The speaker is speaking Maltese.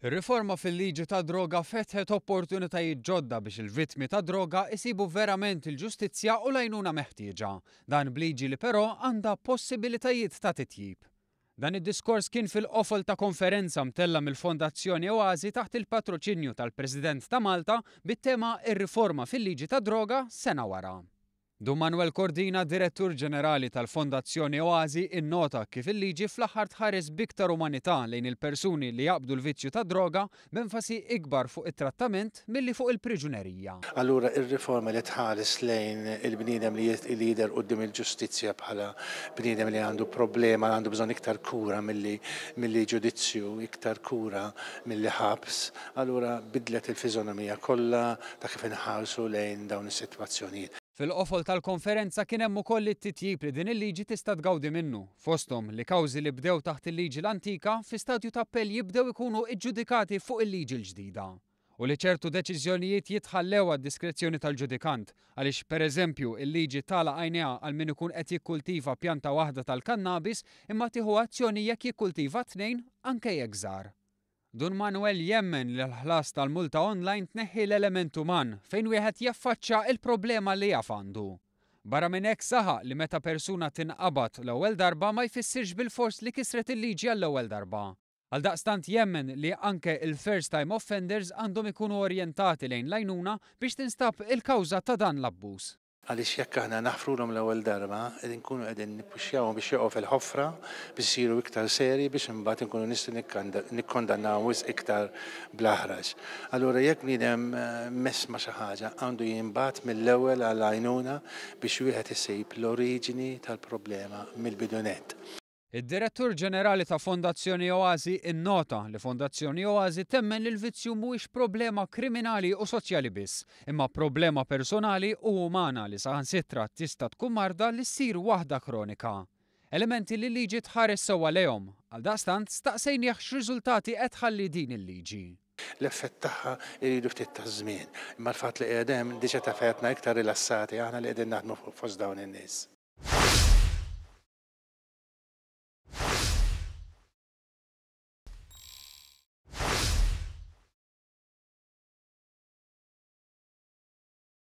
Ir-riforma fil-liġi tad-droga fetħet opportunitajiet ġodda biex il-vittmi tad-droga isibu verament il-ġustizzja u l-għajnuna meħtieġa. Dan b'liġi li però għandha possibilitajiet ta' titjib. Dan id-diskors kien fil-qofol ta' konferenza mtella' mill-Fondazzjoni Oasi taħt il-patroċinju tal-President ta' Malta bit-tema Ir-riforma fil-liġi tad-droga sena wara. Dun Manuel Cordina, Direttur Ġenerali tal-Fondazzjoni Oasi, innota kif il-liġi fl-aħħar tħares b'iktar umanità lejn il-persuni li jaqbdu l-vizzju tad-droga, b'enfasi ikbar fuq it-trattament milli fuq il-priġunerija. Allura r-riforma li tħares lejn il-bniedem li jidher quddiem il-ġustizzja bħala bniedem li għandu problema, li għandu bżonn iktar kura milli milli ġudizzju, iktar kura milli ħabs, allura bidlet il-fiżonomija kollha ta' kif inħarsu lejn dawn is-sitwazzjonijiet. Fil-qofol tal-konferenza kien hemm ukoll it-titjib li din il-liġi tista' tgawdi minnu, fosthom li kawżi li bdew taħt il-liġi l-antika fi stadju ta' appell jibdew ikunu iġġudikati fuq il-liġi l-ġdida. U li ċertu deċiżjonijiet jitħallew għad-diskrezzjoni tal-ġudikant, għaliex pereżempju il-liġi tagħlaq għajnejha għal min ikun qed jikkultiva pjanta waħda tal-kannabis imma tieħu azzjoni jekk jikkultiva tnejn anke jekk żgħar. Dun Manuel jemmen li l-ħlas tal-multa online tneħħi l-element uman fejn wieħed jaffaċċa il-problema li jaf għandu. Barra minn hekk saħaq li meta persuna tinqabad l-ewwel darba ma jfissirx bilfors li kisret il-liġi għall-ewwel darba. Għaldaqstant jemmen li anke il-first time offenders għandhom ikunu orjentati lejn l-għajnuna biex tinstab il-kawża ta' dan l-abbuż. Għaliex jekk aħna naħfrulhom l-ewwel darba, qed inkunu qegħdin nippuxjawhom biex jaqgħu fil-ħofra, biex isiru iktar serji biex imbagħad inkunu nistgħu nikkondannawhom wisq iktar bl-aħrax. Allura jekk bniedem mess ma' xi ħaġa, għandu jinbagħat mill-ewwel għal għajnuna biex wieħed isib l-oriġini tal-problema mill-bidu nett. Id-Direttur Ġenerali ta' Fondazzjoni Oasi innota li Fondazzjoni Oasi temmen li l-vizzju mhuwiex problema kriminali u soċjali biss, imma problema personali u umana li saħansitra tista' tkun marda li ssir waħda kronika. Elementi li l-liġi tħares sewwa lejhom. Għaldaqstant staqsejnieh x'riżultati qed tħalli din il-liġi. L-effett tagħha jridu ftit taż-żmien, imma l-fatt li qiegħed hemm diġà tafetna iktar rilassati aħna li qegħdin naħdmu fost dawn in-nies.